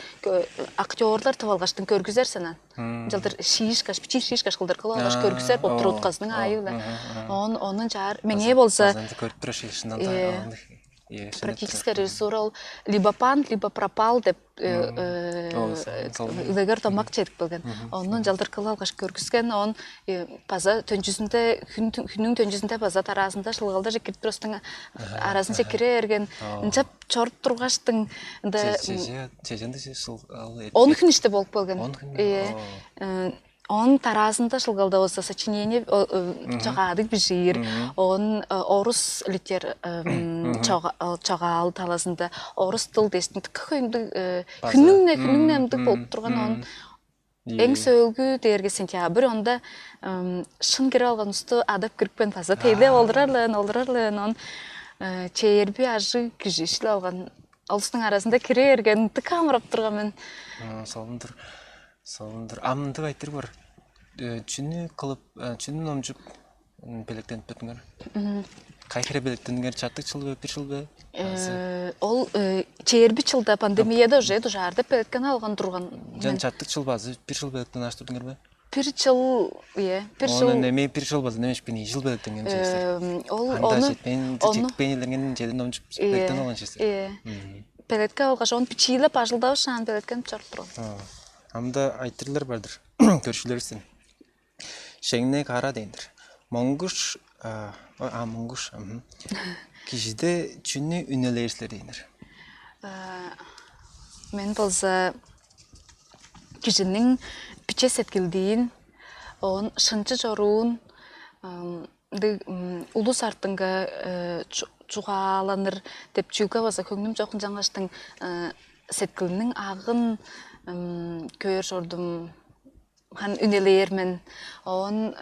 актерлар тып алгаштың көргүзер сен ан. Жылдыр шиишкаш, бичии шиишкаш кылдыр кылып алгаш көргүзер болуп тур утказының аайы биле. Он онун чаар меңээ болза Азанды көрүп тура шилишинден Э, практическая режиссура ол либо пан, либо пропал деп үлегер домак чедип келген. Онун жалдыркылы алгаш көргүскен, он база төнчүзүндө хүннүң төнчүзүндө база тараазында шылгалдажа кирип турустуң аразынча кире берген. Ынчап чоруп тургаштың ында Чеженде сил ал он хүн иште болуп келген. Он хүн. Э, Оон тараазында шылгалда болза сочинение, чогаадыг бижиир. Оон орус литер чогаал талазында, орус дыл дээштиң тыка хөйүмдүг, хүннүң-не хүннүң-не ындыг болуп турган. Оон эң сөөлгү дээрге сентябрь онда шын кирип алган усту адап кирипкен база тейлеп олурарлыын олурарлыын он чээрби ажыг кижи шил алган олустуң аразында кире берген ындыг амырап турган мен. Солун-дур. Солун-дур. А мындыг айтыр бар. Чүнү кылып, чүнү номчуп белектенип турдуңар? Кай хире белектениңер? Чартык чыл бе, бир чыл бе? Ол чээрби чылда пандемияда уже дужаардып белеткени алган турган. Жан чартык чыл базы бир чыл белектен аш турдуңар бе? Бир чыл, ие, бир чыл. Оны неме бир чыл базы немеш бини жыл белектенген честер. Ол Анда оны жетпейн оны жетпейн элерген жеден номчуп белектен алган честер. Ие. Белетке алгаш он бичиилеп ажылдавышаан белеткенип чоруп турган. Амда айтырлар бардыр. Көршүлөрүстен. Шеңне кара дейндир. Моңгуш а, а моңгуш. Кижиде чүнү үнелээр силер дейнир. Мен болза кижиниң биче сеткилдиин, оон шынчы чоруун, ындыг улус артынга чугааланыр деп чүүлге база хөңнүм чок, ынчангаштың сеткилиниң агын көөр чордум. Хан үнелээр мен. Оон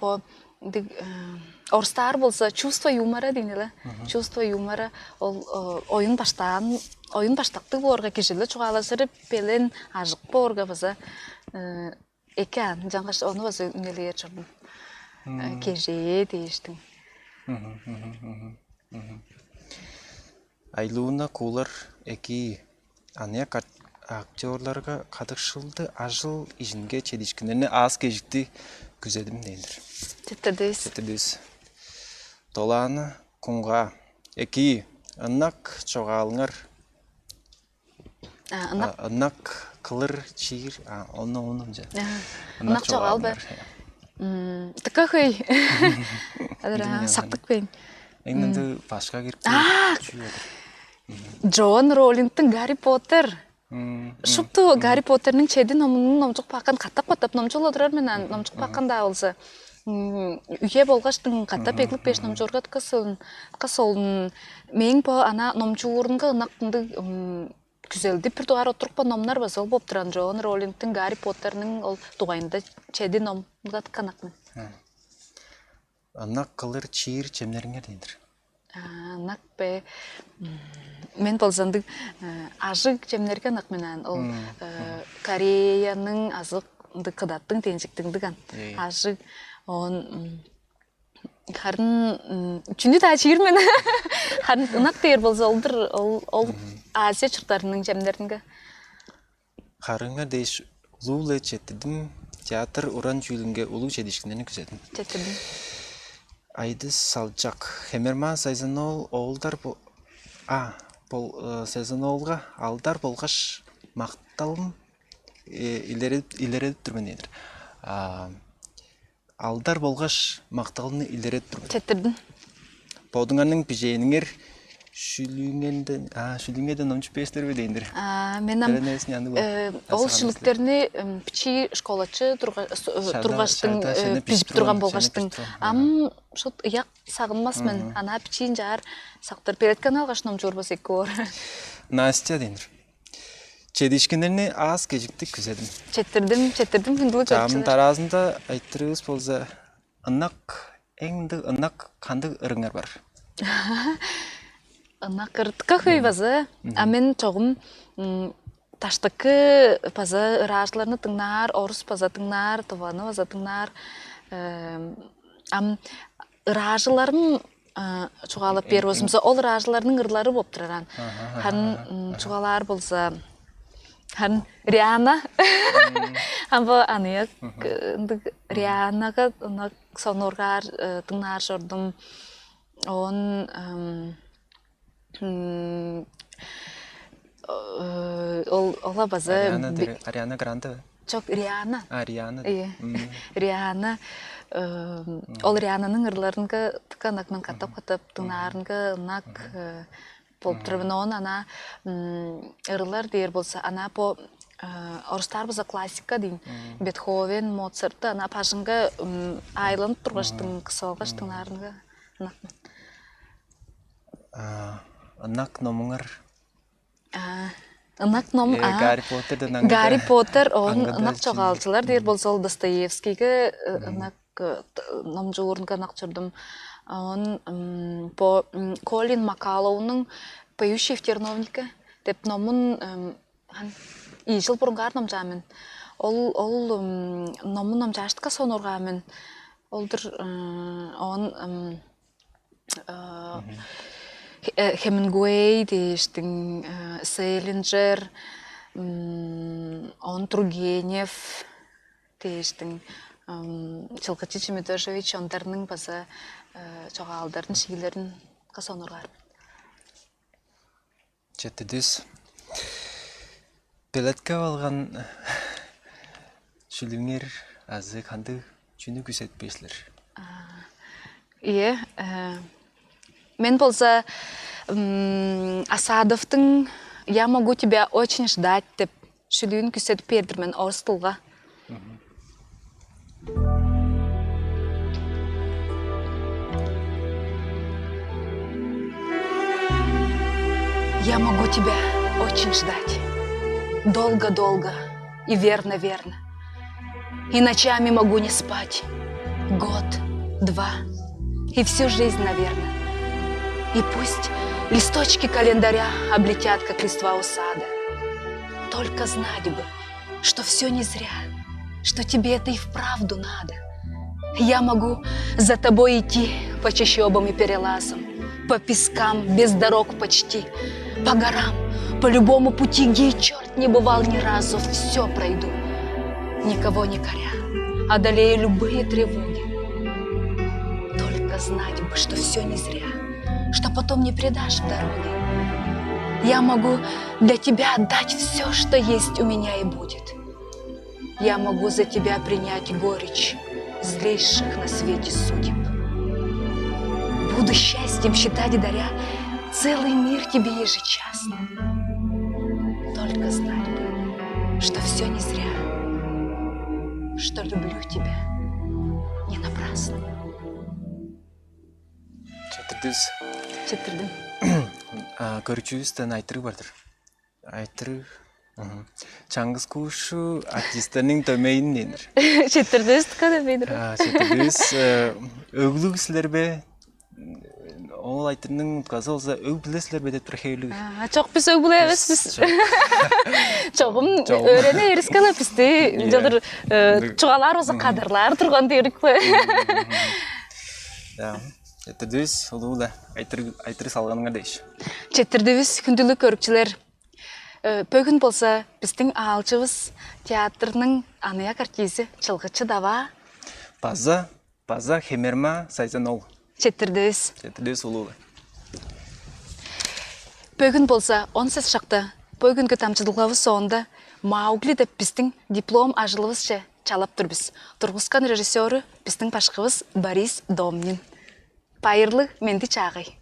бо ындыг орустаар болза чувство юмора дейн эле. Чувство юмора ол оюн баштаан оюн баштактыг боорга кижиле чугаалажырып белен ажык боорга база эки аан жаңгаш ону база үнелээр чордум. Кежээ дээштиң. Айлууна куулар эки аныяк актерларга кадыкшылды ажыл ижинге чедишкиннерни аас кежикти күзедим дейнир. Теттердес. Теттердес. Долааны кунга эки ынак чогаалыңар. Ынак кылыр чиир ону ону же. Ынак чогаал бе? Тыка хый. Адыр сактык бейн. Эң башка кирип. Джон Роллингтың Гарри Поттер. Шупту Гарри Поттерниң чеди номунун номчук баккан катап катап номчула турар мен номчук баккан-даа болза. Үе болгаштың катап эглип беш номчуурга кыс кыс олун мээң бо ана номчуурунга ынак ындыг күзелдип бир дугаар отурупкан номнар база ол болуп турган Джон Роллингтиң Гарри Поттерниң ол дугайында чеди номга ынак мен. Ынак кылыр чиир чемнериңер дейдир. Ынак бе мен болза ындыг ажыг чемнерге ынак мен ол Кореяның азык ындыг кыдаттың тенчиктиңдиг ан ажыг он Харын чүнү-даа чиир мен. Харын ынак дээр болза олдур ол ол Азия чурттарының чемнеринге. Харыңар дээш улуу-ле четтирдим. Театр уран чүүлүнге улуу чедишкиннерни күзедим. Четтирдим. Айдыс салчак. Хемерман Сайзанол оолдар бо а бол Сайзаноолга алдар болгаш макталым илередип илередип тур мен дедир. Алдар болгаш макталны илерет тур. Четтирдим. Бодуңарның бижээниңер шүлүңенден а шүлүңеден номчуп бээстер бе дейндир. А мен ам Беренесин янды бо. Ол шүлүктерни бичи школачы тургаштың бижип турган болгаштың. Ам шут ыяк сагынмас мен. Ана бичиин жаар сактыр. Перетканы алгаш номчуурбас эки оор. Настя дейндир. Чедишкиннерни аас кежиктик күзедим. Четтирдим, четтирдим хүндүлүг Чамын тараазында айтырыыбыз болза, ынак эң ындыг ынак кандыг ырыңар бар? Ынак ыртка хөй база. А мен чогум таштыкы база ыраажыларны дыңнаар, орус база дыңнаар, тываны база дыңнаар. Ам ыраажыларым чугаалап бээр болзумза, ол ыраажыларның ырлары болуп турар аан. Харын чугаалаар болза, харын Риана. Ам бо аныяк ындыг Рианага ынак сонургаар дыңнаар чордум. Оон ол ола база Ариана Гранде бе? Чок, Риана. А, Риана. Ие. Риана ол Риананың ырларынга тыка ынак мен катап катап дыңнаарынга ынак болуп турар мен. Оон ана ырлар дээр болза, ана бо орустаар болза классика дейн, Бетховен, Моцарт, ана бажыңга айланып тургаштың, кысып алгаштың наарынга ынак мен. Ынак номуңар? Ынак ном Гарри Поттерден аңгыда. Гарри Поттер оон ынак чогаалчылар дээр болза, ол Достоевскийге ынак, номчуурунга ынак чордум. Оон по Колин Макалоунуң «Поющие в терновнике» деп номун ийи чыл бурунгаар номчаан мен. Ол ол номун номчаашка сонургаан мен. Ол-дур оон Хемингуэй дээштиң, Селлинджер, оон Тургенев дээштиң, Чылгычы Чимитожевич ондарның база чогаалдарын, шиилерин кыс онургаар. Четидис. Белеткеп алган шүлүңер азы кандыг чүнү күзетпейсилер? Ийе, мен болза Асадовдуң «Я могу тебя очень ждать» деп шүлүүн күзедип бээр-дир мен орус дылга. Я могу тебя очень ждать. Долго-долго и верно-верно. И ночами могу не спать. Год, два и всю жизнь, наверное. И пусть листочки календаря облетят, как листва у сада. Только знать бы, что все не зря, что тебе это и вправду надо. Я могу за тобой идти по чащобам и перелазам, по пескам, без дорог почти, по горам, по любому пути, где черт не бывал ни разу, все пройду. Никого не коря, одолею любые тревоги. Только знать бы, что все не зря, что потом не предашь в дороге. Я могу для тебя отдать все, что есть у меня и будет. Я могу за тебя принять горечь злейших на свете судеб. Буду счастьем считать даря целый мир тебе ежечасно. Только знать бы, что все не зря, что люблю тебя не напрасно. Четирдис. Четирдим. Көрүчүбүзден айтырыг бардыр. Айтырыг. Чаңгыс куушчу артистерниң дөмейин дээндир. Четирдивис тука дөмейдир. Четирдивис. Өглүг силер бе? Ол айтырның утказы болза, өг биле силер бе деп тур хевлиг. Чок, биз өг биле эвес бис. Чогум өөрене эрискеле бисти жадыр чугаалаар болза кадырлаар турган дээрик бе? Четирдивис улуу-ла айтырыг айтырыг салганыңар дээш. Четирдивис, хүндүлүг көрүкчүлер. Бөгүн болза биздин аалчывыс театрның аныяк артизи Чылгычы Даваа база база Хемерма Сайзан ол. Четирдивис. Четирдивис улуу-ла. Бөгүн болза он сес шакта бөгүнгү дамчыдылгавыс соонда Маугли деп биздин диплом ажылывысче чалап тур бис. Тургускан режиссеру биздин башкыбыз Борис Домнин. Байырлыг, менди чаагай.